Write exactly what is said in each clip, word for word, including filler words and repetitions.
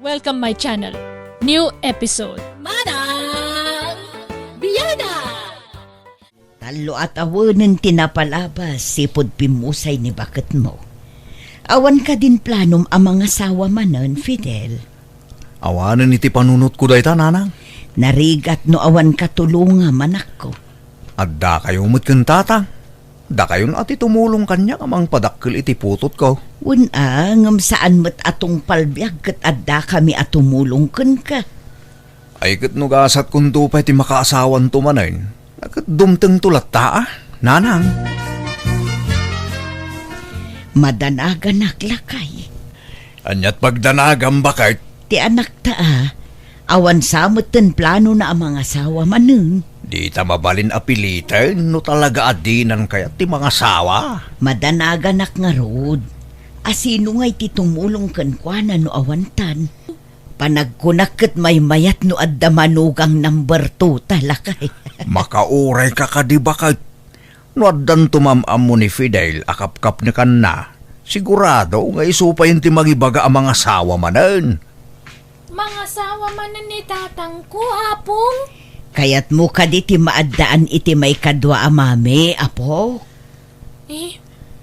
Welcome my channel. New episode. Manang Biana! Tallo a tawenen ti napalabas, sipud pimmusay ni baketmo. Awan kadin planom a mangasawa manen, Fidel? Awanen iti panunotko dayta, nanang. Narigat no awan katulongam, anakko. Addakayo met ken tatang. Dakayon a ti tumulong kaniak a mangpadakkel iti putotko. Wen a, ngem saan met a tungpal biag ket addakami a tumulong kenka. Ay ket no gasatkonto pay ti makaasawanto manen, ket dumtengto latta a, nanang. Madanaganak, lakay. Ania't pagdanagam, baket? Ti anakta a, awan sa metten planona a mangasawa manen. Dita mabalin a piliten no talaga a dinan kayat ti mangasawa. Madanaganak ngarud. A sino ngay ti tumulong kenkuana no awantan? Panagkunak ket maymayat no adda manugang number two ta, lakay. Makaurayka kadi, baket? No addanto maam-ammo ni Fidel a kapkapnekanna, sigurado nga isu payen ti mangibaga a mangasawa manen. Mangasawa manen ni tatangko, Apong? Kayatmo kadi ti maaddaan iti maikadua a mami, apo? Eh,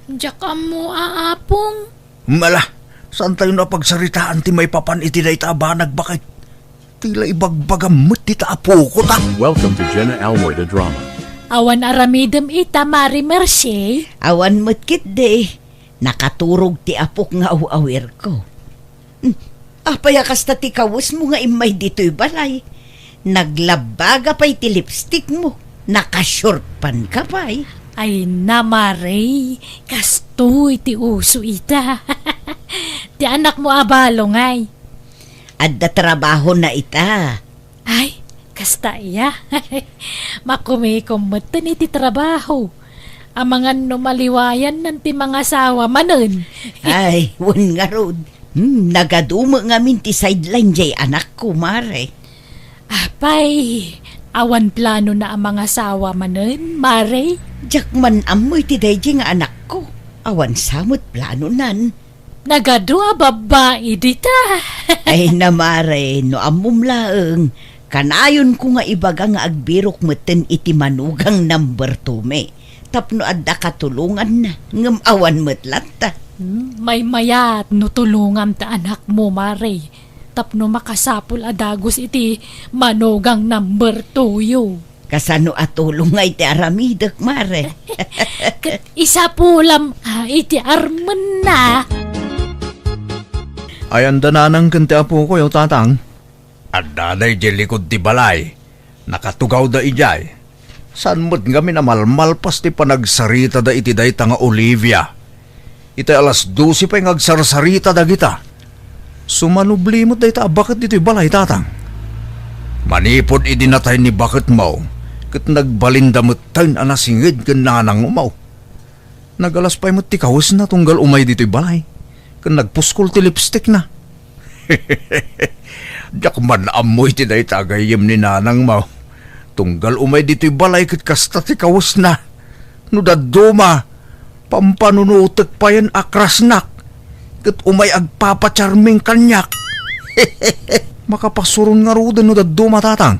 diak ammo a, Apong. Mala, saantayo a pagsaritaan ti maipapan iti dayta a banag, baket? Ti la ibagbagam met dita apoko ta. Welcome to Jenna Almoy the Drama. Awan aramidem ita, Mari Mercy? Awan met ketdi. Nakaturog ti apok nga aw-awirko. Hmm, apay a kasta ti kawesmo nga immay ditoy balay? Naglabbaga pay ti lipstickmo. Naka-short pant ka pay. Ay na, Mare, kastoy ti uso ita. Ti anakmo a balong ay. Adda trabahona ita. Ay, kasta iya. Makumikom metten iti trabaho. Amangan no maliwayannan ti mangasawa manen. Ay, wen ngarud. Hmm, nagadu met ngamin ti sideline jay anakko, Mare. Apay, awan planona a mangasawa manen, Mare? Diak man ammo iti daydi nga anakko. Awan sa met planonan. Nagadu a babbai dita. Ay na, Mare, no ammom laeng, kanayonko nga ibaga nga agbirok metten iti manugang number two mi. Tapno adda katulonganna, ngem awan met latta. Hmm, maymayat no tulongam ta anakmo, Mare. Tapno makasapul a dagus iti manugang number two yo. Kasano a tulong nga iti aramidek, Mare? Ket isapulam, ah, iti armenna. Ay, anda nanang ken ti apokoyo, tatang? Addada idiay likud ti balay. Nakatugawda idiay. Saan met ngamin a malmalpas ti panagsaritada iti dayta nga Olivia. Itay alas dose pay nga agsarsarita dagita. Sumanubli met dayta a baket ditoy balay, tatang. Manipud idi natay ni baketmo, ket nagbalinda metten a nasinged ken nanangmo. Nagalas pay met ti kawesna tunggal umay ditoy balay, ken nagpuskol ti lipstickna. Diak man ammo iti dayta a gayyem ni nanangmo. Tunggal umay ditoy balay ket kasta ti kawesna. No dadduma, pampanunotek payen a crushnak, ket umay agpapacharming kaniak. Makapasuron ngaruden no dadduma, tatang.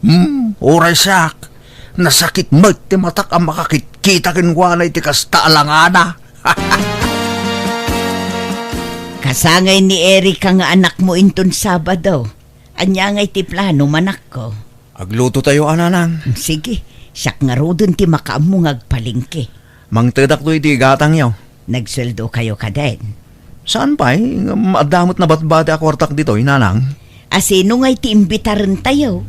Hmm, uray siak. Nasakit met ti matak a makakitkita kenkuana iti kasta a langana. Kasangay ni Erika nga anakmo inton Sabado. Ania ngay ti plano, manakko? Agluto tayo, a, nanang. Sige, siak ngaruden ti makaammo nga agpalengke. Mangtedak to iti gatangyo. Nagsueldo kayo kaden? Saan pay, ngem adda met nabatbati a kuartak ditoy, nanang. A sino ngay ti imbitaren tayo?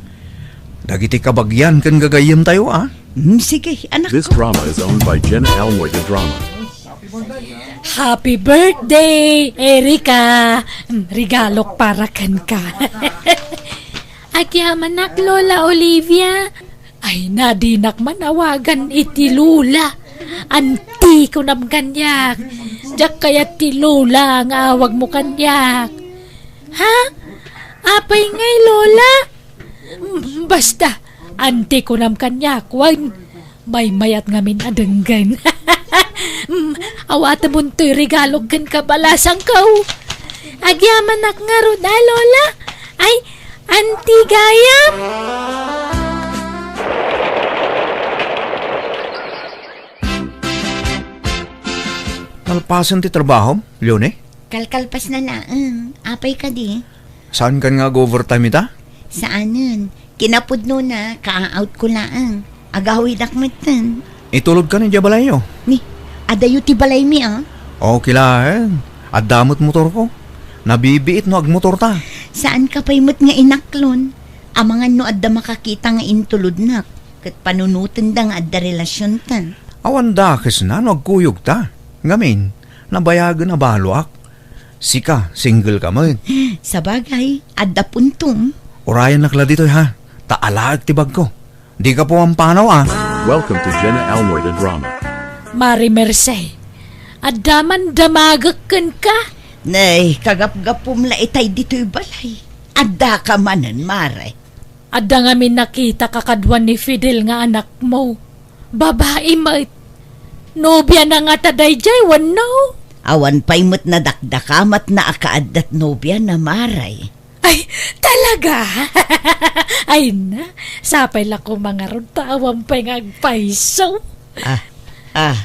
Dagiti kabagian ken gagayyem tayo, a. Hmm, sige, anak. This drama is owned by Jenna Almoy the Drama. Happy birthday, Erika! Mm, regalok para kenka. Agyamanak, Lola Olivia. Ay, nadinak man awagan iti Lola. Auntie kunam kaniak. Diak kayat ti Lola nga awagmo kaniak. Ha? Apay ngay, Lola? Mm, basta, auntie kunam kaniak, wen. Maymayat ngamin a denggen. Mm, awatemon toy regalok ken kabalasangko. Agyamanak ngarud a, Lola. Ay, Auntie Gayam. Nalpasen ti trabahom, Leonie? Kalkalpas na laeng. Apay kadi? Saankan nga ag-overtime ita? Saanen. Kinapudnona, kaa-out ko laeng. Agawidak metten. Itulodkan idiay balayyo? Ni, adayo ti balaymi, a? Okay laeng. Adda met motorko. Nabibiit no agmotorta. Saanka pay met nga inaklon? Amangan no adda makakita nga intulodnak, ket panunotenda nga adda relasionta. Awan dakesna no agkuyogta. Ngamin, nabayagen a baloak. Sika, single ka met. Sabagay, adda puntom. Urayannak la ditoy, ha? Ta alaek ti bagko. Dika pumampanaw, a. Welcome to Jenna Almoy the Drama. Mari Merced, adda man damagek kenka? Nay, kagapgapum la itay ditoy balay. Addaka manen, Mare. Adda ngamin nakita kakaduan ni Fidel nga anakmo. Babai met. Nobiana ngata daydiay, wenno? Awan pay met nadakdakamatna a kaaddat nobiana, Mare. Ay, talaga? Ay na, sapay la koma ngarud ta awan pay nga agpayso. Ah, ah.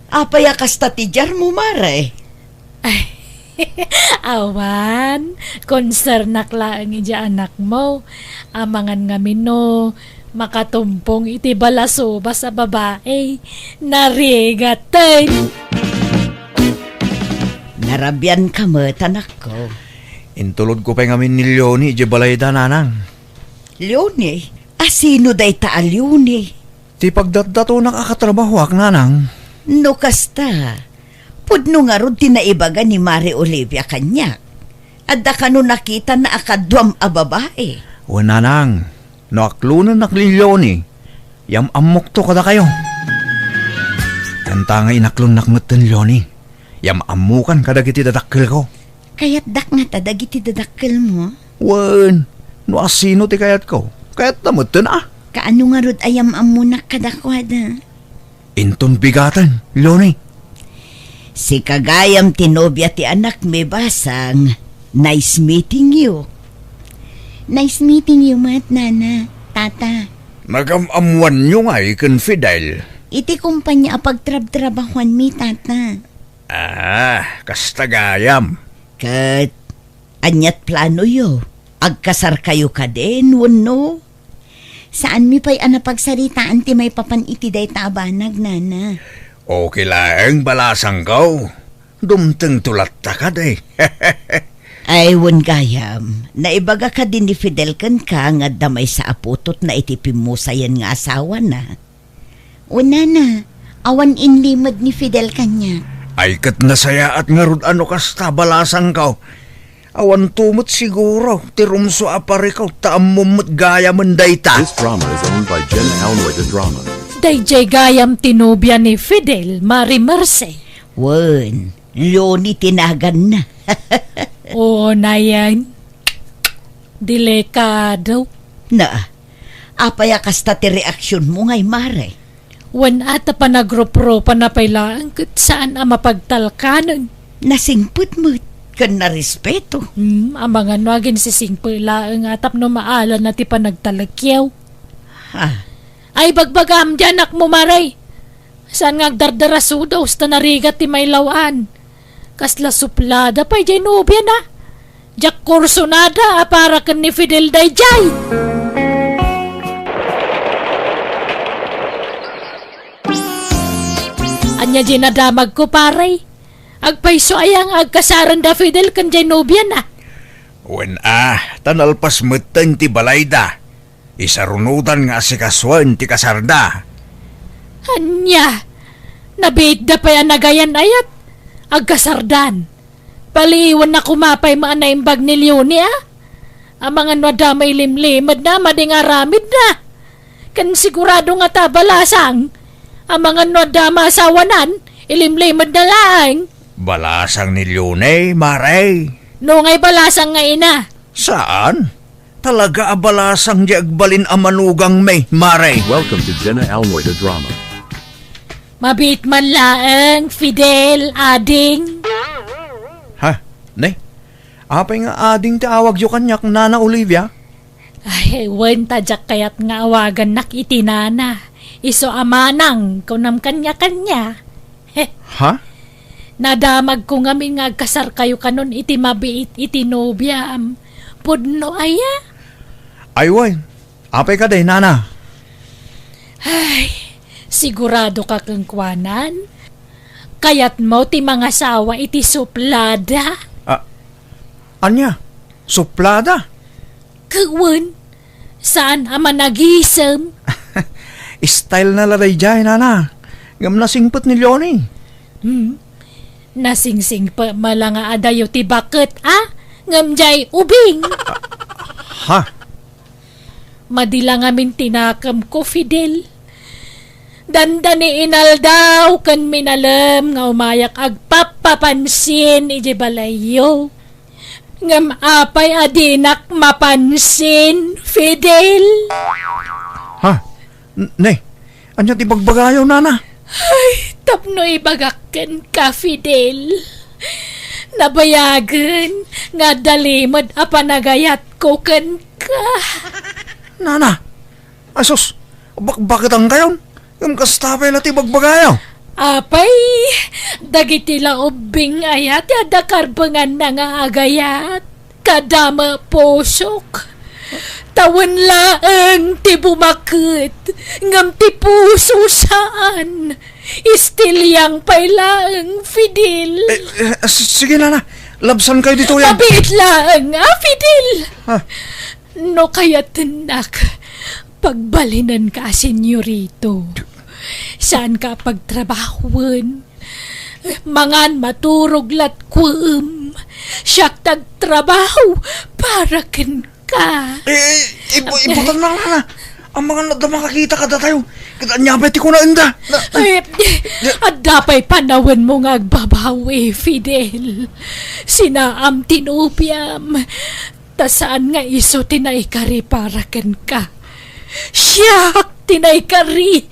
Apay a kasta ti diarmo, Mare? Ay, awan, konsernak laeng idiay anakmo. Amangan ngamin no makatumpong iti balasubas a babai. Narigaten. Narabianka met, anakko. Intulodko pay ngamin ni Leonie idiay balayda, nanang. Leonie? A, sino dayta a Leonie? Ti pagdatdatonak a katrabahoak, nanang. No kasta, pudno ngarud ti naibaga ni Mari Olivia kaniak. Adda kano nakitana a kaduam a babai. Wen, nanang, no aklonennak ni Leonie, yam-ammokto kadakayo. Kasta nga inaklonnak metten, Leonie, yam-ammokan kadagiti dadakkelko. Kayatdak ngata dagiti dadakkelmo? Wen, no asino ti kayatko, kayatta metten a. Kaano ngarud a yam-ammonak kadakuada? Inton bigaten, Leonie. Sika gayam ti nobia ti anakmi, basang. Nice meeting you. Nice meeting you met, Nana, Tata. Nagam-ammoanyo ngay ken Fidel? Iti kompania a pagtrabtrabahoanmi, Tata. Ah, kasta gayam. Ket ania't planoyo? Agkasarkayo kadin wenno? Saanmi pay a napagsaritaan ti maipapan iti dayta a banag, Nana. Okay laeng, balasangko. Dumtengto latta kadi. Ay, wen gayam, naibaga kadi ni Fidel kenka nga adda maysa a putotna iti pimmusayen nga asawana? Wen, Nana, awan inlimed ni Fidel kaniak. Ay, ket nasayaat ngarud a no kasta, balasangko. Awanto met siguro ti rumsua a parikut ta ammom met gayamen dayta. This drama is owned by Jenna Almoy the Drama. Daydiay gayam ti nobia ni Fidel, Mari Merced. Wen, Leonie ti naganna. Oo, nayen. Delikado. Na, apay a kasta ti reaksionmo ngay, Mare? Wen, a, ta panagropropana pay laeng ket saan a mapagtalkanen. Nasingpet met ken narespeto. Hmm, amangan no aginsisingpet laeng a tapno maala na ti panagtalekyo. Ha? Ay, bagbagam, diay anakmo, Mare. Saan nga agdardarasudos ta narigat ti mailaw-an? Kasla suplada pay diay nobiana. Diak kursonada a para ken ni Fidel daydiay. Ania diay nadamagko, pare? Agpayso aya nga agkasarenda Fidel ken diay nobiana? Wen a, ta nalpas metten ti balayda. Isarunodan nga asikasuen ti kasarda. Ania? Nabiitda pay a nagayan-ayat? Agkasardan. Paliiwanna koma pay met a naimbag ni Leonie, a? Amangan no adda mailimlimedna madi nga aramidna. Ken sigurado ngata a balasang. Amangan no adda maasawanan, ilimlimedna laeng. Balasang ni Leonie, Mare. No ngay balasang nga ina? Saan? Talaga a balasang diay agbalin a manugangmi, Mare. Welcome to Jenna Almoy the Drama. Mabiit man laeng, Fidel, ading. Ha? Ne? Apay nga ading ti awagyo kaniak, Nana Olivia? Ay, wen ta diak kayat nga awagannak iti nana. Isu a manang, kunam kaniakaniak. Ha? Nadamagko ngamin nga agkasarkayo kanon iti mabiit iti nobiam. Pudno aya? Ay, wen. Apay kadi, Nana? Ay, sigurado ka kenkuanan? Kayatmo ti mangasawa iti suplada? Ah, ania? Suplada? Ket wen, saan a managisem. Style na la daydiay, Nana. Ngem nasingsingpet ni Leonie. Hmm. Nasingsingpet met la nga adayo ti baket, a? Ngem diay ubing. Ha? Madi la ngamin ti nakemko, Fidel. Dandani inaldaw ken minalem nga umayak agpappapansin idiay balayyo. Ngem apay a dinak mapansin, Fidel? Ha? N-, ne, ania ti bagbagayo, Nana? Ay, tapno ibagak kenka, Fidel. Nabayagen nga adda limed a panagayatko kenka. Nana, asus, bakbaketankayon? Ngem kasta pay la ti bagbagayo? Apay, dagiti la ubbing aya ti adda karbenganna nga agayat? Kada mapusok. Ta wen laeng ti bumaket, ngem ti puso saan. Still young pay laeng, Fidel. Eh, eh, s-, sige, Nana. Labsankayo ditoy. Mabiit laeng, a, Fidel. Ah. No kayatennak, pagbalinenka a senyorito. Saanka a pagtrabahoen. Mangan, maturog latkuem. Siak ti agtrabaho para kenka. Eh, eh, ibu-, ibutanna, Nana. Amangan adda makakita kadatayo. Ket ania pay ti kunaenda? Na, ay, adda pay panawenmo nga agbabawi, Fidel. Sinaam ti nobiam. Ta saan nga isu ti naikari para kenka. Siak ti naikari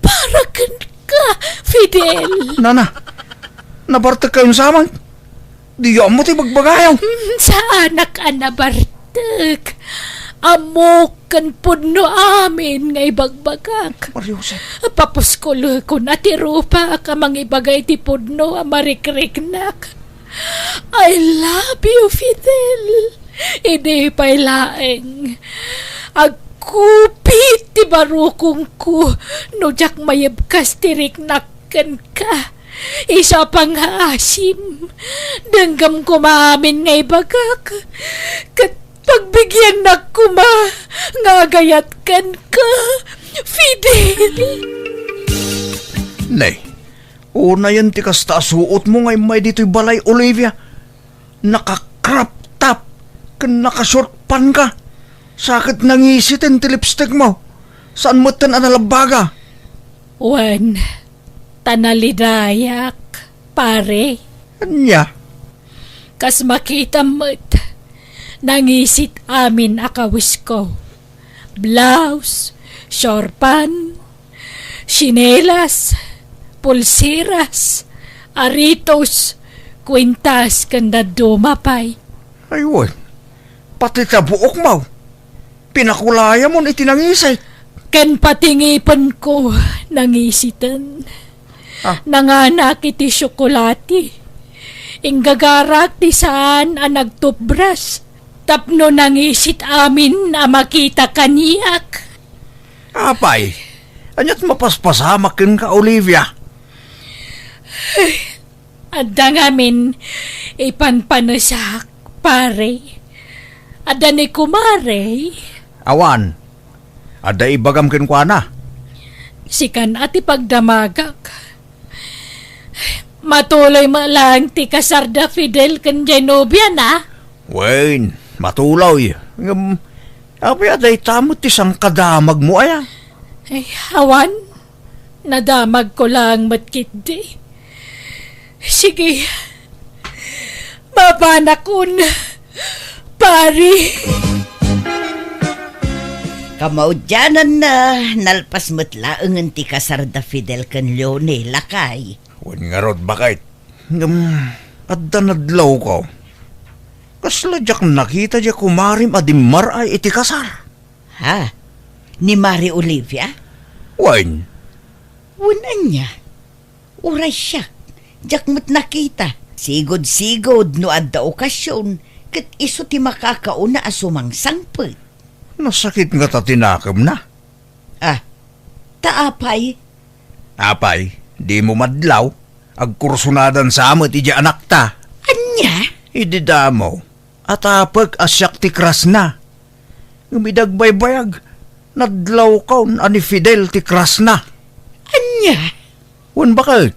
para kenka, Fidel. Nana, nabartekkayon saman? Diyo ammo ti bagbagayo. Hmm, saanak a nabartek. Ammok ken pudno amin nga ibagbagak. Maria Jose. Papuskolekon a ti rupak a mangibaga iti pudno a marikriknak. I love you, Fidel. Idi pay laeng. Agkupit ti barukongko no diak mayebkas ti riknak kenka. Isu a pangngaasim. Denggem koma amin nga ibagak. Ket pagbigiannak koma nga agayat kenka, Fidel. Nay, unayen ti kasta a suotmo nga immay ditoy balay, Olivia. Naka-crop top ken naka-short pant ka. Sa ket nangisiten ti lipstick mo. Saan metten a nalabbaga? Wen, ta nalidayak, pare. Ania? Kas makitam met, nangisit amin a kawisko. Blouse, short pant, sinelas, pulseras, aritos, kwintas, ken dadduma pay. Ay, wen, pati ta buokmo, pinakulayamon iti nangisit. Ken pati ngipenko, nangisiten. Ah. Nanganak iti tsokolate. Inggagarak ti saan a nagtupbras tapno nangisit amin a makita kaniak. Apay, ania't mapaspasamak kenka, Olivia? Adda ngamin ipanpanesak, pare. Adda ni kumare. Awan. Adda ibagam kenkuana. Sikan a ti pagdamagak. Matuloy met laeng ti kasar da Fidel ken Genovia, na? Wen, matuloy. Ngem, apay a dayta met ti sangkadamagmo aya? Ay, awan. Nadamagko laeng met ketdi. Sige. Mapanakon, pare. Kamaudiananna, nalpas met laengen ti kasar da Fidel ken Leone, lakay. Wen ngarud, baket. Ngem, adda nadlawko. Kasla diak nakita diay kumarim a dimmaray iti kasar. Ha? Ni Mari Olivia? Wen. Wen ania? Uray siak, diak met nakita. Sigud-sigud no adda okasion, ket isu ti makakauna a sumangsangpet. Nasakit ngata ti nakemna. Ah, ta apay? Apay, dimo madlaw? Agkursunadan sa met idiay anakta. Ania? Idi damo, atapek a siak ti crush na. Ngem idi agbaybayag, nadlawkon a ni Fidel ti crush na. Ania? Wen baket.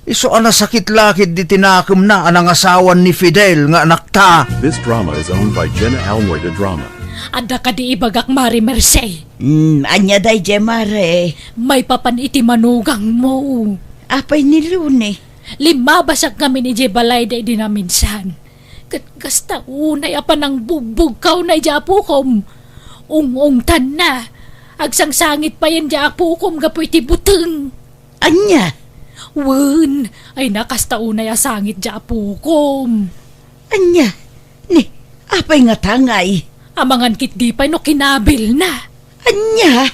Isu a nasakit la ketdi ti nakemna a nangasawan ni Fidel nga anakta. This drama is owned by Jenna Almoy de Drama. Adda kadi ibagak, Mari Merced? Hmm, ania daydiay, Mare? Maipapan iti manugangmo. Apay ni Loni? Limmabasak ngamin idiay balayda idi naminsan. Ket kasta unay a panangbugbugkawna idiay apokom. Ung-ungtanna. Agsangsangit payen diay apokom gapu iti buteng. Ania? Wen, ay na, kasta unay a sangit diay apokom. Ania? Ni, apay ngata ngay? Amangan ketdi pay no kinabilna. Ania?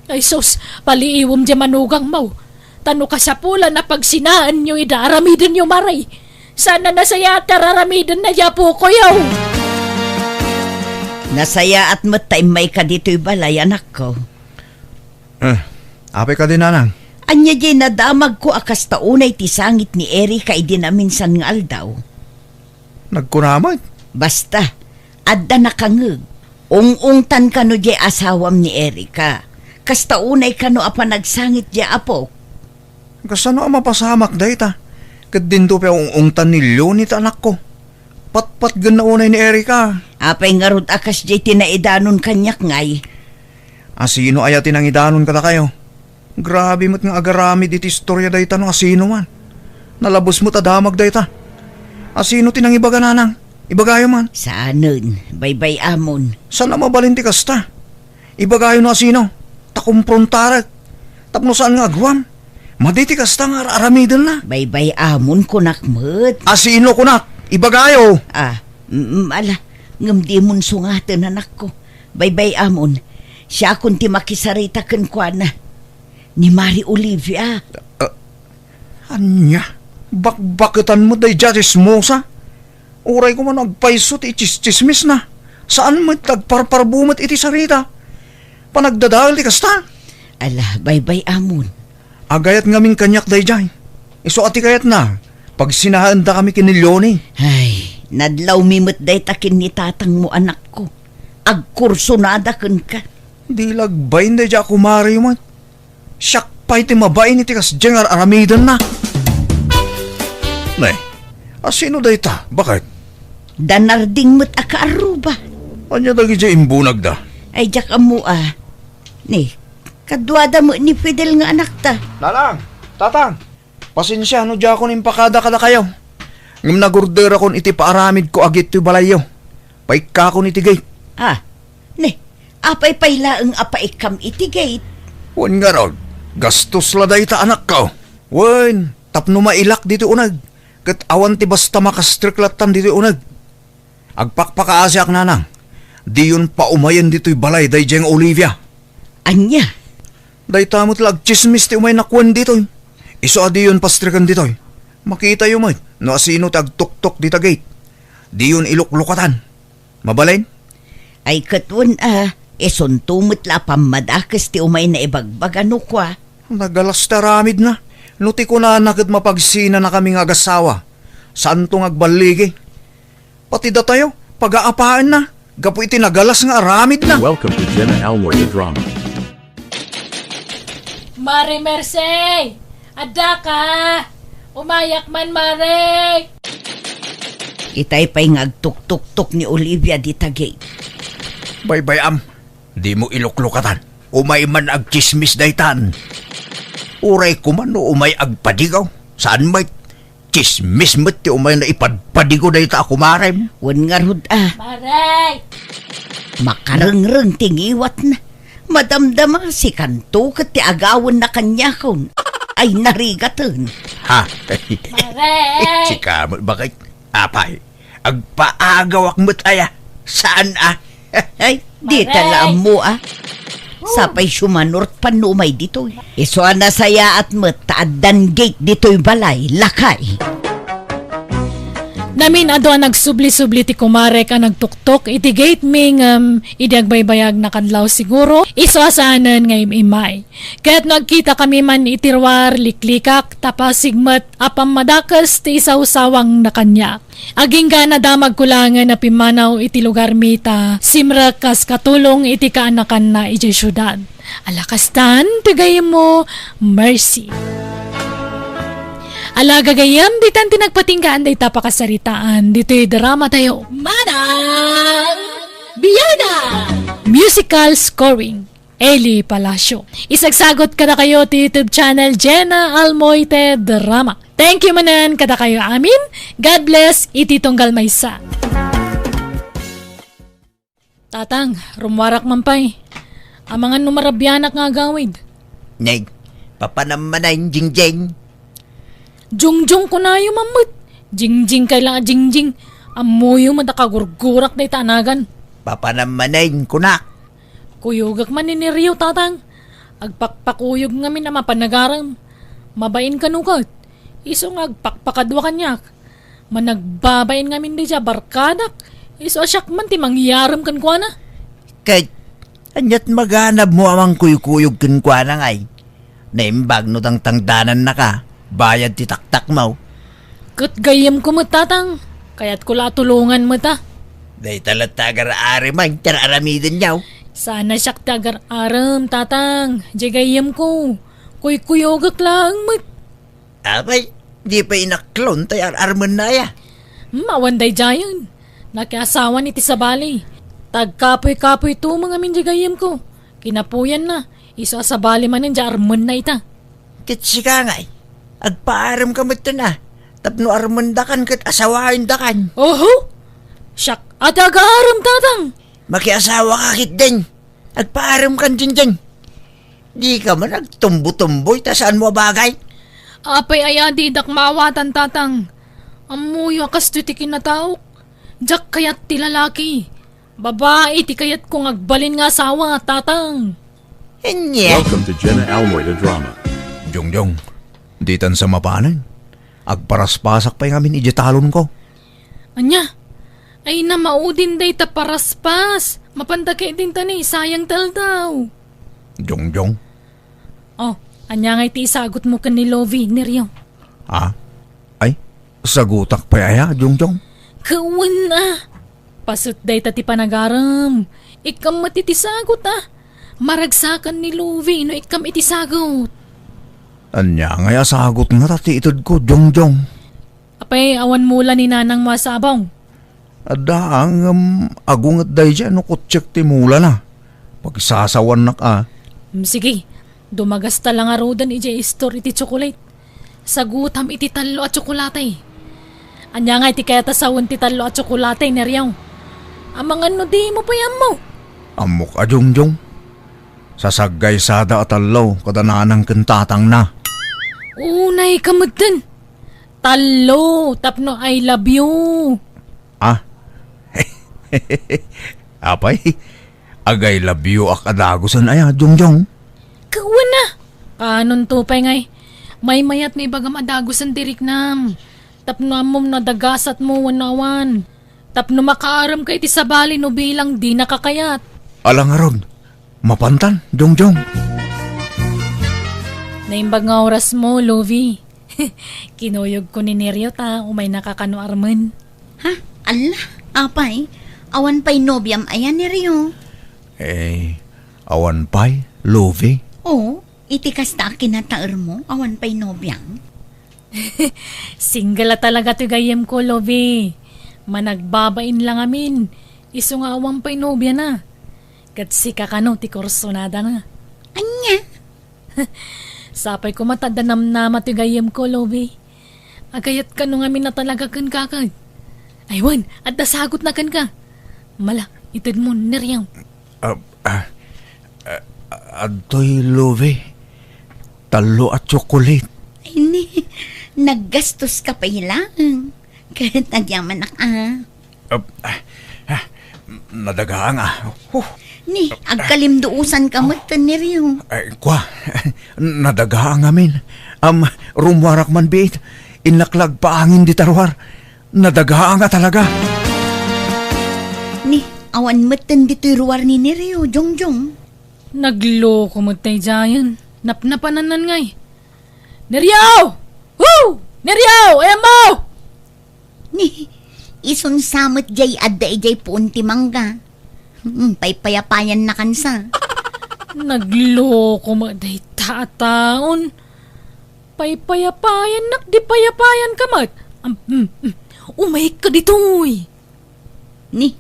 Ay sus, paliiwem diay manugangmo. Ta no kasapulan a pagsinaenyo ida, aramidenyo, Mari. Saan a nasayaat ti araramidenna diay apokoyo. Nasayaat met ta immayka ditoy balay, anakko. Eh, apay kadi, nanang? Ania diay nadamagko a kasta unay ti sangit ni Erika idi naminsan nga aldaw? Nagkuna met. Basta, adda nakangeg. Ung-ungtan kano diay asawam ni Erika. Kasta unay kano a panagsangit diay apok. Kasano a mapasamak dayta? Ket dinto pay ung-ungtan ni Leonie ti anakko. Patpatgenna unay ni Erika. Apay ngarud a kasdiay ti naidanon kaniak ngay? Asino aya ti nangidanon kadakayo? Grabe met nga agaramid iti istoria dayta no asino man. Nalabes met a damag dayta. Asino ti nangibaga, nanang? Ibagayo man. Saanen, baybay-amon. Saan a mabalin ti kasta? Ibagayo no asino. Ta kumprontarek. Tapno saan nga agruam. Madi ti kasta nga ar-aramidenna. Baybay-amon, kunak met. Asino kunak? Ibagayo. Ah, mm, ala. Ngem dimon sungaten, anakko. Baybay-amon. Siakon ti makisarita kenkuana. Ni Mari Olivia. Ah, ania? Bakbaketan met daydiay a tsismosa? Uray koma no agpayso ti itsistsismisna. Saan met ti agparparbo met iti sarita. Panagdadael ti kasta. Ala, baybay-amon. Agayat ngamin kaniak daydiay. Isu a ti kayatna, pagsinaendakami ken ni Leonie. Ay, nadlawmi met dayta ken ni tatangmo, anakko. Agkursonada kenka. Di la agbain daydiay a kumariyo met. Siak pay ti mabain iti kasdiay nga ar-aramidenna. Ne, asino dayta? Baket? Da Narding met a kaarruba. Ania dagidiay imbunagda? Ay, diak ammo a. Ne, kaduada met ni Fidel nga anakta. Nanang, tatang, pasensia no diakon impakada kadakayo. Ngem nagorderakon iti paaramidko a gate toy balayyo. Paikkakon iti gate. Ah, ne, apay pay laeng a paikkam iti gate? Wen ngarud, gastos la dayta, anakko. Wen, tapno mailak ditoy uneg, ket awan ti basta makastrek lattan ditoy uneg. Agpakpakaasiak, nanang, diyon paumayen ditoy balay daydiay nga Olivia. Ania? Dayta met la agtsismis ti umaynak wen ditoy. Isu a diyon pastreken ditoy. Makitayo met no asino ti agtuktok dita gate. Diyon iluklukatan. Mabalin? Ay, ket wen a, isunto met la a pammadakes ti umayna ibagbaga no kua. Nagalas ti aramidna. No ti kunana ket mapagsinanakami nga agasawa, saanto nga agballigi. Pati datayo, pagaapaenna, gapu iti nagalas nga aramidna. Welcome to Jenna Almoy the Drama. Mare Merced! Addaka! Umayak man, Mare! Itay pay nga agtuktuktok ni Olivia dita gate. Baybay-am, dimo iluklukatan. Umay man agtsismis daytan. Uray koma no umay agpadigaw. Saan met? Tsismis met ti umayna ipadpadigo dayta a kumarem. Wen ngarud a. Maray! Makarengreng ti ngiwatna. Madamdama, sikanto ket ti agawenna kaniakon. Ay, narigaten. Ha? Maray! Sika met, baket? Apay, Agpaagawak met aya. Saan a? Ay, dita la ammo a. Sapay siumanort panno umay ditoy. Isu a nasayaat met ta addan gate ditoy balay, lakay. Namin adu a nagsubli-subli ti kumarek a nagtuktok iti gate mi ngem idi agbaybayag nakadlaw siguro, isu a saanen nga im-immay. Ket no agkita kami man iti ruar, liklikak, ta pasig met a pammadakes ti isawsawangna kaniak. Agingga nadamagko laengen a pimmanaw iti lugarmi ta simrek kas katulong iti kaanakanna idiay siudad. Ala kastan ti gayyemmo, Mercy. Ala gagayyem, ditan ti nagpatinggaan dayta pakasaritaan ditoy drama tayo. Manang Biana! Musical scoring. Eli Palacio. Isagsagot kadakayo ti YouTube channel Jenna Almoite Drama. Thank you manen kadakayo amin. God bless iti tunggal maysa. Tatang, rummuarak man pay. Amangan no marabianak nga agawid. Neng, papanam manen, Jingjing. Jongjong kunayo man met. Jingjing kay la a jingjing. Ammoyo met a kagurgurak dayta a nagan. Papanam manen, kunak. Kuyogek man ni Nerio, tatang. Agpakpakuyog ngamin a mapan agarem. Mabain kano ket. Isu nga agpakpakadua kaniak. Managbabain ngamin daydiay a barkadak. Isu a siak man ti mangyarem kenkuana. Ket, aniat maganabmo a mangkuykuyog kenkuana ngay? Naimbag no tangtangdanannaka, bayad ti taktakmo. Ket gayyemko met, tatang. Kayatko la a tulongan met a. Dayta latta agar-arem ti ar-aramidenyo. Saan a siak ti agar-arem, tatang. Diay gayyemko. Kuykuyogek laeng met. Apay, di pay inaklon tay ar-armenna aya? Hmm, awan daydiayen. Nakiasawan iti sabali. Tagkapuy-kapuy tumeng amin diay gayyemko. Kinapuyanna, isu a sabali manen diay armenna ita. Ket sika ngay, agpaaremka metten a, tapno armendakan ket asawaendakan. Oho! Siak a ti agarem, tatang! Makiasawaka ketdin. Agpaaremkan, Jingjing. Dika man agtumbotumboy ta saanmo a bagay. Apay aya a didak maawatan, tatang? Ammoyo a kastoy ti kinataok. Diak kayat ti lalaki. Babai ti kayatko nga agbalin nga asawa, tatang. Ania? Welcome to Jenna Almoy the Drama. Jongjong, ditan sa mapanen. Agparaspasak pay ngamin idiay talonko. Ania? Ay, namaudin dayta paraspas. Mapanda ketdin ta ni, sayang ti aldaw. Jongjong. Oh, ania ngay ti isagutmo ken ni Lovie, Nerio? Ah? Ay, sagutak pay aya, Jongjong? Kawen a. Paset dayta ti panagarem. Ikkam met iti sagut a. Maragsakan ni Lovie no ikkam iti sagut. Ania ngay a sagutna ta ti itedko, Jongjong? Apay, awan mula ni nanangmo a sabong? Adda, ngem agunget daydiay no kutsiek ti mulana. Pagsasawannak a. Mm, sige, dumagasta la ngaruden idiay istor iti tsokolate. Sagutam iti tallo a tsokolate. Ania ngay ti kayat a sawen ti tallo a tsokolate, Nerio? Amangan no dimo pay ammo. Ammok a, Jongjong. Sasaggaysada a tallo kada nanang ken tatangna. Unay ka metten. Tallo, tapno I love you. Ah? Apay, agay labyo ak a dagusen aya, Jongjong? Kawen a! Kanon to pay ngay? Maymayat no ibagam a dagusen ti riknam. Tapno ammom no adagasatmo wenno awan. Tapno makaarem ka iti sabali no bilang di nakakayat. Ala ngarud, mapantan, Jongjong. Naimbag nga orasmo, Lovie. Kinuyogko ni Nerio ta umaynaka kano armen. Ha? Alla, apay, awan pay nobiam aya, Nerio? Eh, awan pay, Lovie? Oo, iti kasta a kinataermo, awan pay nobiam. Single a talaga ti gayyemko, Lovie. Managbabain la ngamin, isu nga awan pay nobiana. Ket sika kano ti kursunadana. Ania? Sapay koma ta adda namnama ti gayyemko, Lovie. Agayat kano ngamin a talaga kenka ket. Ay wen, adda sagutna kenka. Mala, itedmo, Nerio. Ah, ah, ah, adtoy, Lovie. Tallo a tsokolate. Ay ni, naggastos ka pay laeng. Ket agyamanak a. Ah, ah, ah, nadagaang, ah. Huh. Ni, agkalimduusan ka met ken ni Rio. Ay, kwa, nadagaang amin. Am, rummuarak man biit. Innak la agpaangin dita ruar. Nadagaang a talaga. Ni, awan metten ditoy ruar ni Nerio, Jongjong. Nagloko met daydiayen. Napnapanannan ngay. Nerio! Woo! Nerio! Ayan mo! Ni, isunsa met jay adda idiay puon ti mangga. Hmm, paypayapayan na kansa. Nagloko met dayta a taon. Paypayapayannak, di payapayan ka met. Am, mm, mm. Umayka ditoy. Ni,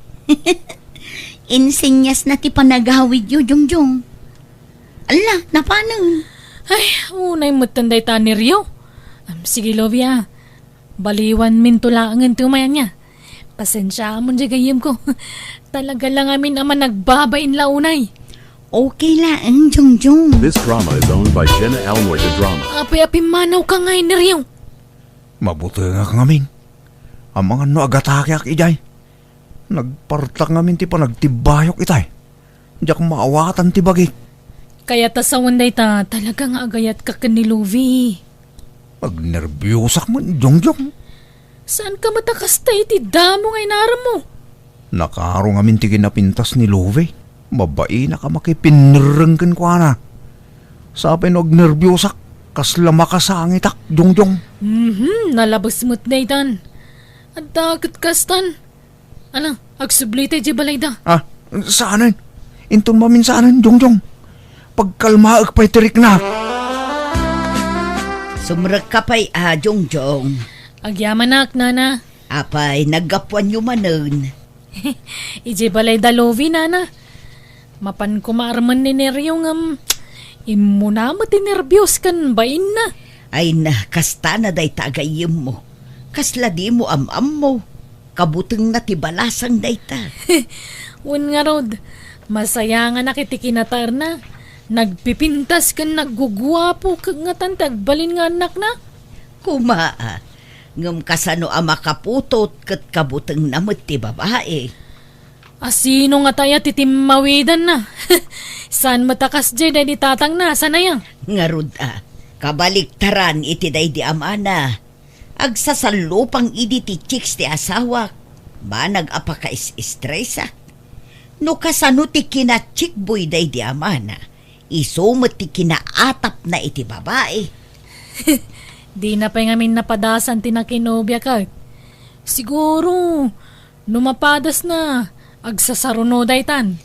insenyas na ti panagawidyo, Jongjong. Ala, napanen. Ay, unay metten dayta ni Rio. Am, sige, Lovia. Baliwan minto laengen ti umayan niya. Pasensiaamon diay gayyem ko. Talaga lang amin a managbabain la unay. Okay laeng, Jongjong. This drama is owned by Jenna Almoy the Drama. Apay a pimmanaw ka ngay, Nerio? Mabutengak ngamin. Amangan no agatakeak idiay. Nagpartak ngamin ti panagtibbayok itay. Diak maawatan ti bagik. Kayat a sawen dayta, talaga nga agayat ka ken ni Louie. Agnerbiosak man, Jongjong. Saan ka met a kasta iti damo nga inaram mo? Nakaro ngamin ti kinapintas ni Louie. Mabainak a makipinnerreng kenkuana. Sapay no agnerbiosak, kasla makasangitak, Jongjong. Mhm, nalabes met daytan. Adda ket kastan. Ala, agsubli tay diay balayda. Ah, saanen? Inton maminsaanen, Jongjong. Pagkalmaek pay ti riknak. Sumrekka pay a, Jongjong. Agyamanak, nana. Apay, naggapuanyo manen? Idiay balayda Louie, nana. Mapan koma armen ni Nerio ngem immuna met ti nerbios ken bainna. Ay na, kastana dayta a gayyemmo. Kasla dimo am-ammo. Kabutengna ti balasang dayta. Wen ngarud, masayanganak iti kinataerna. Nagpipintas ken nagguguapo ket ngatan ti agbalin nga annakna. Koma, a, ngem kasano a makaputot ket kabutengna met ti babai? A, sino ngata aya ti timmawidanna? Saan met a kasdiay daydi tatangna, saan aya? Ngarud a, kabaliktaran iti daydi amana. Agsasallupang idi ti chicks ti asawak. Banag a pakais-estresak. No kasano ti kinachikboy daydi amana, isu met ti kinaatapna iti babai. Dina pay ngamin napadasan ti nakinobia ket. Siguro, no mapadasna, agsasaruno daytan.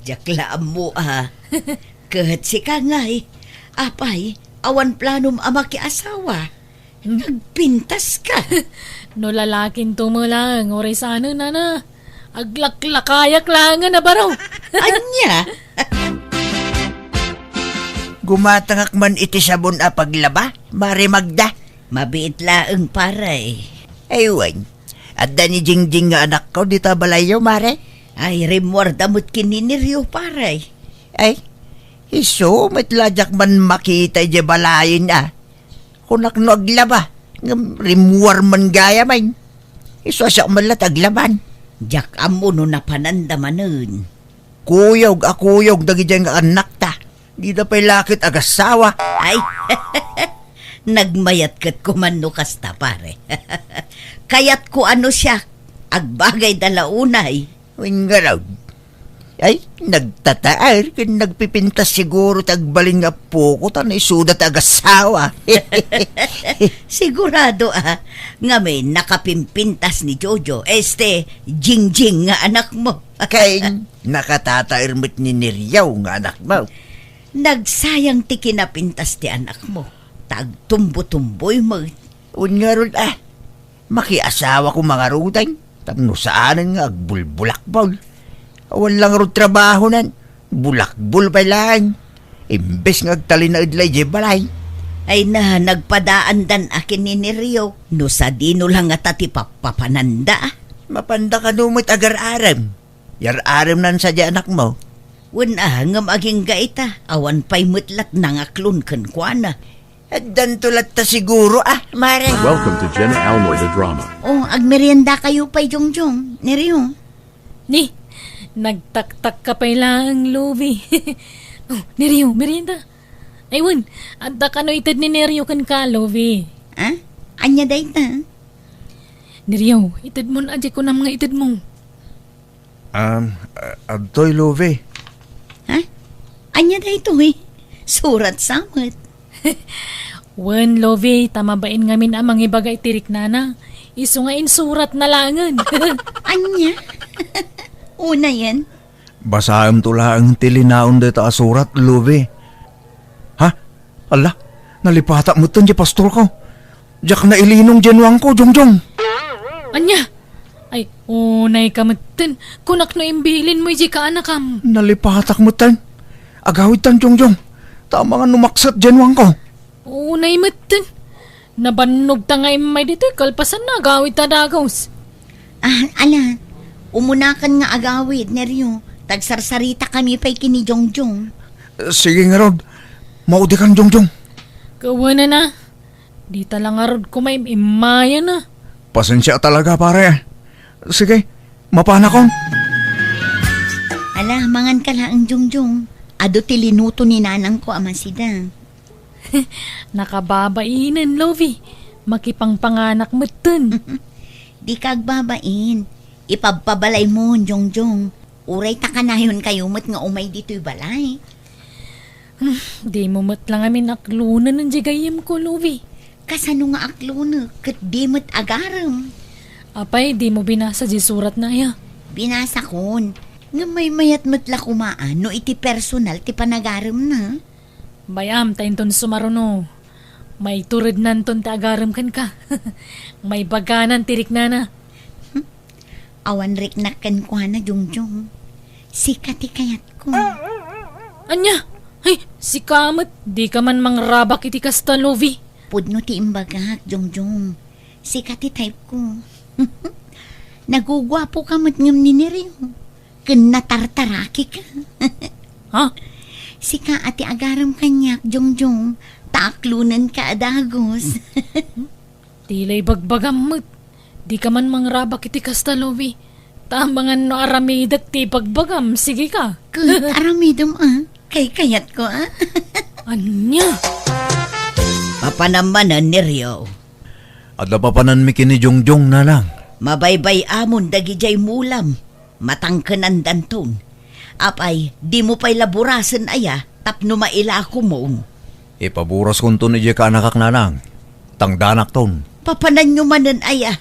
Diak la ammo a. Ket sika ngay, apay, awan planom a makiasawa? Nagpintas ka. No lalakinto met laeng, uray saanen, nana. Aglaklakayak laengen a baro. Ania? Gumatangak man iti sabon a paglaba, Mare Magda. Mabiit laeng, pare. Ay, wen. Adda ni Jingjing nga anakko dita balayyo, Mare? Ay, rimmuarda met ken ni Nerio, pare. Ay, isu met la diak man makita idiay balayen a. Kunak no aglaba, ngem rimmuar man gayam. Isu a siak met la ti aglaban. Diak ammo no napananda manen. Kuyog a kuyog dagidiay nga annakta. Dida pay la ket agassawa. Ay, nagmayat ket koma no kasta, pare. Kayatko a no siak, agbagayda la unay. Wen ngarud. Ay, nagtataer ken nagpipintas siguro ti agbalin nga apoko ta no isuda ti agassawa. Sigurado a, ngamin nakapimpintas ni Jojo, este, Jingjing nga anakmo. Ken nakatataer met ni Neriaw nga anakmo. Nagsayang ti kinapintas ti anakmo, ta agtumbotumboy met. Wen ngarud a, makiasawa koma ngaruden, tapno saanen nga agbulbulakbol. Awan la ngarud trabahonan, bulakbol pay laeng. Imbes nga agtalinaed la idiay balay. Ay na, nagpadaandan a ken ni Nerio, no sadino la ngata ti pappapananda. Mapanda kano met agar-arem. Yar-aremnan sadiay anakmo. Wen a, ngem agingga ita, awan pay met la ti nangaklon kenkuana. Addanto latta siguro, ah, mare. Welcome to Jenna Almoy the Drama. Oh, agmerienda kayo pay, Jongjong. Nerio. Ni, nagtaktak ka pay laeng, Lovi. Oh, Nerio, merienda. Ay, wen, adda kano ited ni Nerio kenka, Lovi. Ah? Ania dayta? Nerio, ited mon, adi kunam nga ited mo. Um, a-, adtoy, Lovi. Ha? Ania daytoy? Surat sa met. Wen, Lovi, ta mabain ngamin a mangibaga iti riknana. Isu nga insuratna laengen. Ania? Unayen? Basaemto laeng ti linaon dayta a surat, Lovi. Ha? Ala, nalipatak metten ti pastorko. Diak nailinong diay nuangko, Jongjong. Ania? Ay, unay ka metten. Kunak no imbilinmo idiay kaanakam. Nalipatak metten. Agawidtan, Jongjong. Ta amangan no makset diay nuangko. Unay metten. Nabannogta nga immay ditoy kalpasanna agawidta dagus. Ah, ala. Umunakan nga agawid, Nerio. Tagsarsaritakami pay ken ni Jongjong. Sige ngarud. Maudikan, Jongjong. Kawanana. Dita la ngarud koma im-immayan a. Pasensia talaga, pare. Sige, mapanakon. Ala, manganka laeng, Jongjong. Adu ti linuto ni nanangko a masida. Nakababainen, Lovi. Makipangpanganak metten. Dika agbabain. Ipabpabalaymon, Jongjong. Uray ta kanayonkayo met nga umay ditoy balay. Hmm, dimo met la ngamin aklonen diay gayyemko, Lovi. Kasano nga aklonek ket di met agarem? Apay, dimo binasa diay suratna aya? Binasakon. Ngem maymayat met la koma no iti personal ti panagaremna. Bay-am ta inton sumaruno, maiturednanton ti agarem kenka. Maibaganan ti riknana. Hmm? Awan riknak kenkuana, Jongjong. Sika ti kayatko. Ania? Ay, sika met, dika man mangrabak iti kasta, Lovi. Pudno ti imbagak, Jongjong. Sika ti type ko. Naguguapoka met ngem ni Nerio. Ken natartarakika. Ha? Sika a ti agarem kaniak, Jongjong, ta aklonenka a dagus. Ti la ibagbagam met. Dika man mangrabak iti kasta, Lovi. Ta amangan no aramidek ti ibagbagam, sige ka. Ket aramidem a, kaykayatko a. Ania? Papanam manen, Nerio. Adda papananmi ken ni Jongjong, nanang. Mabaybay-amon dagidiay mulam. Matangkenandanton. Apay, dimo pay la burasen aya tapno mailakomon? Ipaburaskonton idiay kaanakak, nanang. Tangdanakton. Papananyo manen aya?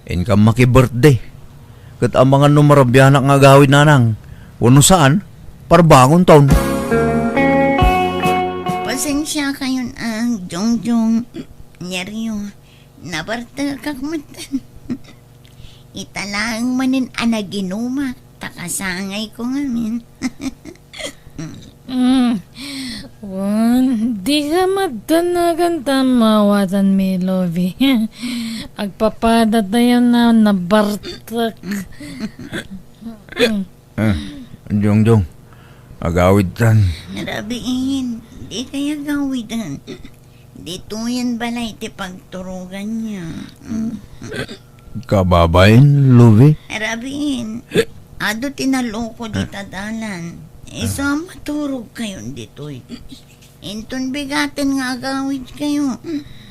Inkam maki-birthday. Ket amangan no marabianak nga agawid, nanang. Wenno saan, parbangonton. Pasensiakayon a, Jongjong, Nerio. Nabartekak met. Ita laeng manen a naginumak, ta kasangayko ngamin. Mm. Wen, dika maddanagan ta maawatanmi, Lovi. Agpapadatayo a nabartek. Mm. Ah, Jongjong, agawidtan. Rabiin, dikay agawiden. Ditoyen balay ti pagturoganyo. Kababain, Lovi? Rabiin, adu ti naloko dita dalan. Isu a maturogkayon ditoy. Inton bigaten nga agawidkayo.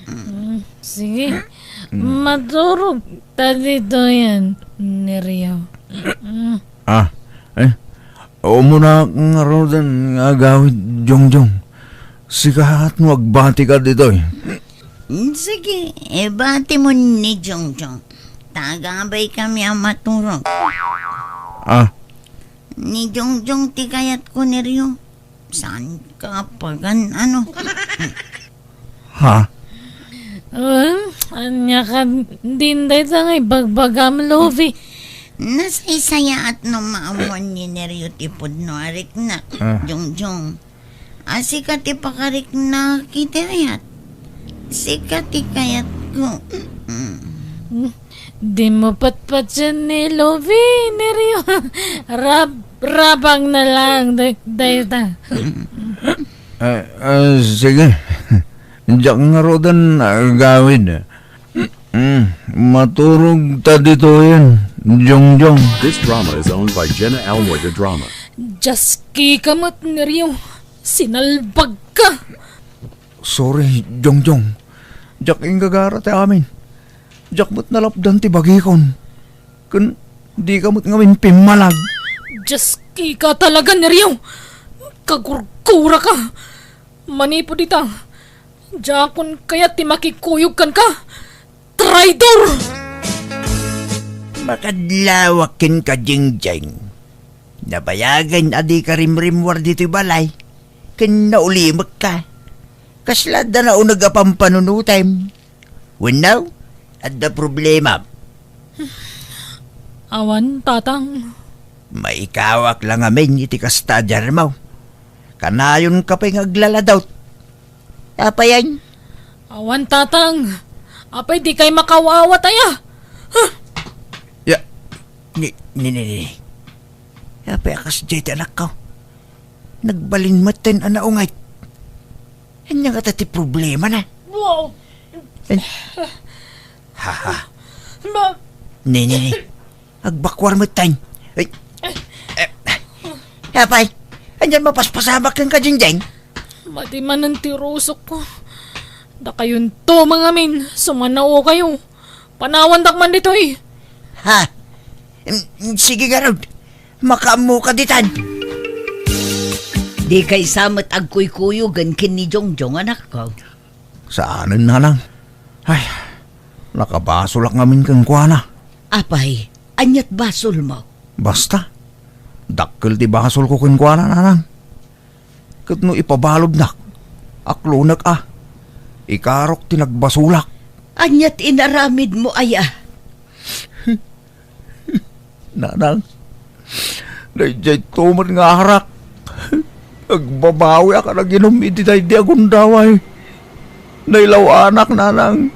Mm, sige. Mm. Maturog ta ditoyen, Nerio. Mm. Ah, eh, umuna ngaruden nga agawid, Jongjong. Sika no agbatika ditoy. Mm, sige, ibatimon ni Jongjong. Ta agabaykami a maturog. Ah. Ni Jongjong ti kayatko, Nerio. Saan ka pagan, ano? Ha? Um, ania ka din dayta nga ibagbagam, Lovi? Nasaysayaat no maammuan ni Nerio ti pudno a riknak, Ah. Jongjong. A, sika ti pakariknak iti ayat. Sika ti kayatko. Mm. Dimo patpatien ni Lovi, Nerio. Rab-, rabang na lang, day-, dayta. Ah, ah, sige. Diak ngaruden agawid. Mm, maturog ta ditoyen, Jongjong. This drama is owned by Jenna Almoy de Drama. Dios, kika met, Nerio. Sinalbag ka. Sorry, Jongjong. Diak inggagara ti amin. Diak met nalapdan ti bagikon. Ken dika met ngamin pimmalag. Dios, kika talaga, Nerio. Kagurgura ka. Manipud ita, diakon kayat ti makikuyog kenka. Traidor! Makadlawak kenka, Jingjing. Nabayagen a dika rimrimmuar ditoy balay, ken naulimekka. Kasla adda nauneg a pampanunotem. Wenno, adda problema? Awan, Tatang. Maikawak la ngamin iti kasta a diarmo. Kanayonka pay nga aglaladot. Apayen? Awan, Tatang. Apay, dikay makaawat aya? Huh! Ya, ni, ni, ni, ni. Apay a kasdiay ti anakko? Nagbalin metten a naungay. Ania ngata ti problemana? Wow! Eh. Haha. Ma- Ni, ni, ni. Agbakuar metten. Ay. Eh. Apay, anian mapaspasamak kenka, Jingjing? Madi manen ti rusokko. Dakayonto mangamin, sumanaokayo. Panawandak man ditoy. Ha? Mm, sige ngarud. Makaammoka ditan. Dikay sa met agkuykuyogen ken ni Jongjong, anakko? Saanen, nanang. Ay, nakabasolak ngamin kenkuana. Apay, aniat basolmo? Basta, dakkel ti basolko kenkuana, nanang. Ket no ipabaludnak, aklonek a, ikarok ti nagbasolak. Aniat inaramidmo aya? Nanang, daydiay to met nga arak. Agbabawiak a naginum iti daydi a gundaway. Nailaw-anak, nanang.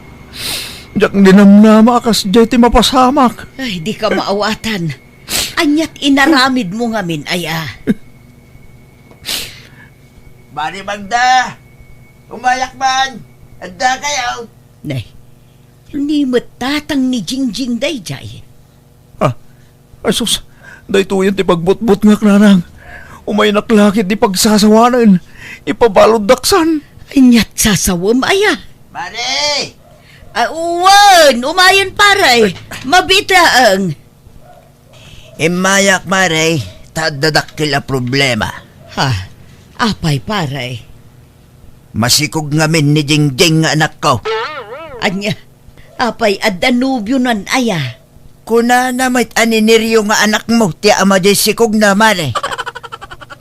Diak ninamnama a kasdiay ti mapasamak. Ay, dika maawatan. Aniat inaramidmo ngamin aya? Mari Magda! Umayak man! Adda kayo! Nay, ni met tatang ni Jingjing daydiay. Ah, ay sus, daytoyen ti pagbutbutngak, nanang. Umaynak la ket di pagsasawanen. Ipabaluddak san. Aniat sasawem aya? Mare! Ah, wen, umayen, pare. Mabiit laeng. Immayak, mare, ta adda dakkel a problema. Ha? Apay, pare? Masikog ngamin ni Jingjing nga anakko. Ania? Apay, adda nobionan aya? Kunana met a ni Nerio nga anakmo ti ama diay sikogna, mare.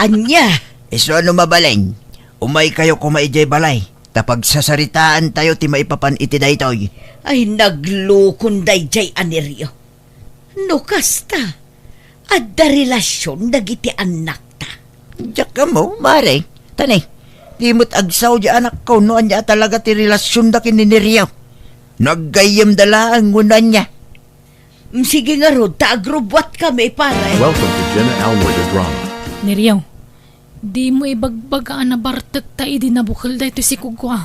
Ania? Isu a no mabalin, umaykayo koma idiay balay, ta pagsasaritaantayo ti maipapan iti daytoy. Ay, naglukon daydiay a Nerio. No kasta, adda relasion dagiti annakta. Diak ammo, mare. Ta ni, di met agsao di anakko no ania a talaga ti relasionda ken ni Nerio. No aggayyemda laeng wenno ania. Mm, sige ngarud, ta agrubbuatkami, pare. Welcome to Jenna Almoy the Drama. Nerio, dimo ibagbaga a nabartekta idi nabukel daytoy sikogko a.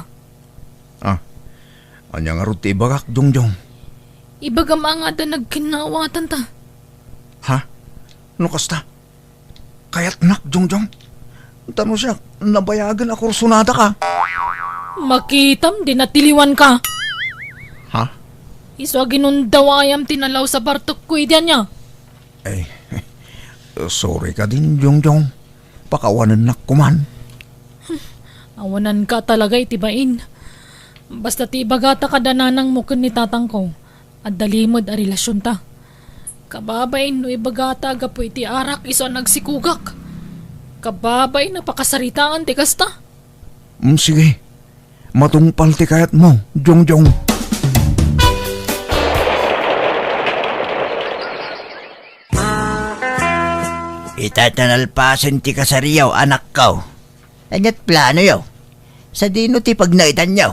Ah, ania ngarud ti ibagak, Jongjong? Ibagam a nga adda nagkinnaawatanta. Ha? No kasta? Kayatnak, Jongjong? Ta no siak, nabayagen a kursunadaka. Makitam, di natiliwanka. Ha? Isu a ginundawayam ti nalaus a bartekko idi ania. Ay, sorry ka din, Jongjong. Pakawanennak koman. Awananka talaga iti bain. Basta ti ibagata kada nanangmo ken ni tatangko, adda limed a relasionta. Kababain no ibagata a gapu iti arak isu a nagsikogak. Kababain a pakasaritaan ti kasta. Mm, sige. Matungpal ti kayatmo, Jongjong. Ita ta nalpasen ti kasariyo, anakko. Aniat planoyo? Sadino ti pagnaetanyo?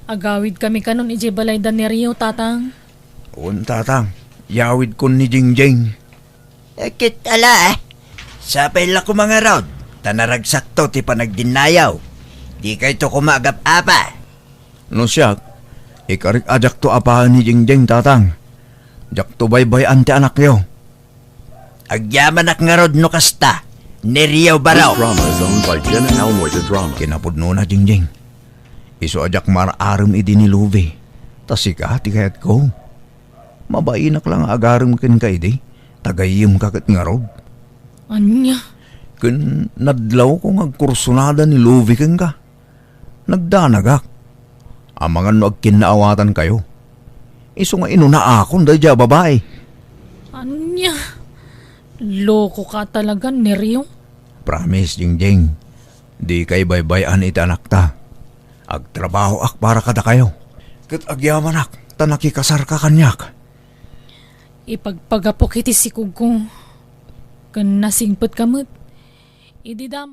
Agawidkami kanon idiay balay da Nerio, Tatang. Wen, Tatang. Yawidkon ni Jingjing. Eh, ket ala, eh. Sapay la koma ngarud, ta naragsakto ti panagdinnayaw. Dikayto koma agap-apa. No siak, ikarik a diakto apaen ni Jingjing, Tatang. Diakto baybay-an ti anakyo. Agyamanak ngarud no kasta, Nerio Baro. This drama is owned by Jen and Elmoy the Drama. Kinapudnona, Jingjing. Isu a diak mar-arem idi ni Luby. Ta sika ti kayatko. Mabainak la nga agarem kenka idi. Ta gayyemka ket ngarud. Ania? Ken nadlawko nga agkursunada ni Luby kenka. Nagdanagak. Amangan no agkinnaawatankayo. Isu nga inunaakon daydiay a babai. Ania? Lokoka talaga, Nerio. Promise, Jingjing. Dika ibaybay-an iti anakta. Agtrabahoak para kadakayo. Ket agyamanak ta nakikasarka kaniak. Ipagpagapok iti sikogko. Ken nasingpetka met. Idi damo.